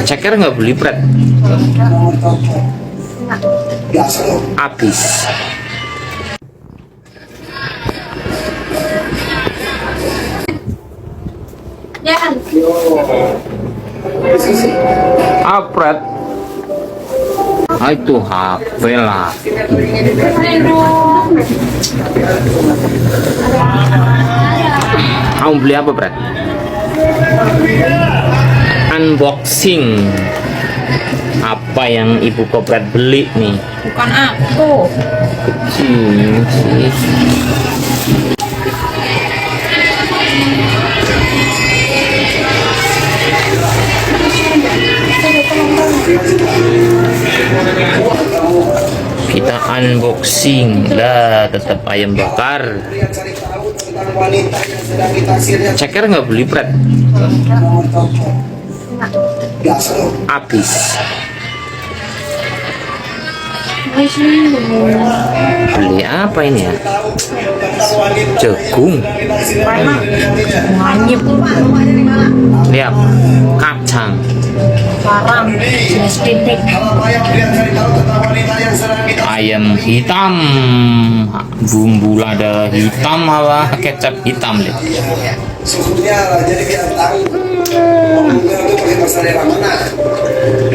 Ceker nggak beli Pret? Habis. Ya. Pret. Itu HP lah. Kamu beli apa Pret? Unboxing. Apa yang ibu Kopret beli nih? Bukan aku. Kecil sih. Kita unboxing lah, tetap ayam bakar. Ceker nggak beli Pret? Habis. Beli apa ini ya? Jagung. Manyep. Lihat, kacang. Parang. Jenis titik. Ayam hitam, bumbu lada hitam apa kecap hitam deh. Susunya lah, jadi biar tahu bumbunya itu pakai bahasa daerah mana.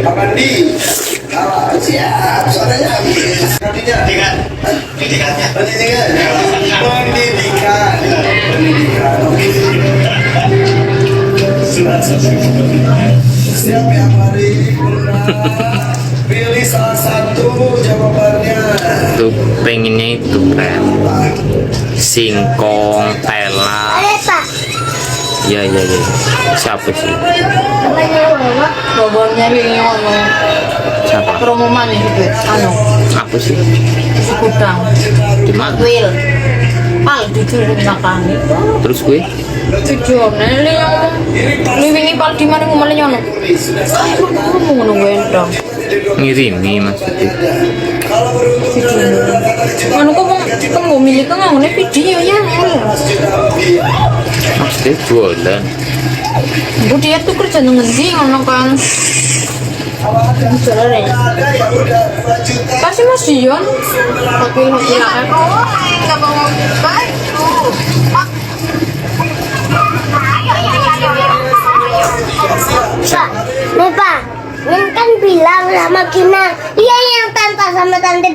Pak Andi, siap, suaranya habis. Pendidikan, setiap yang hari pilih salah satu jawabannya. Tuh pengennya itu Pret, singkong, tela. Ya. Siapa sih? Bobotnya ini ngomong. Siapa? Promo mana itu? Anu. Aku sih. Isi gudang. Di mana? Will. Pal jujur belakang itu. Terus gue? Jujur, nele yang liwingi pal di mana ngomong nyono. Aku ngomong ngono gendong. Ngirimi maksudnya. Anu kok kamu milih ke ngomongnya video ya. Maksudnya jualan. Bu dia tuh kerja ngendi ngono kan. Jualan ya. Kasih Mas Dion. Hoki lah. Enggak mau baik tuh. Pak, Min kan bilang sama Kina, dia yang tanpa sama tante.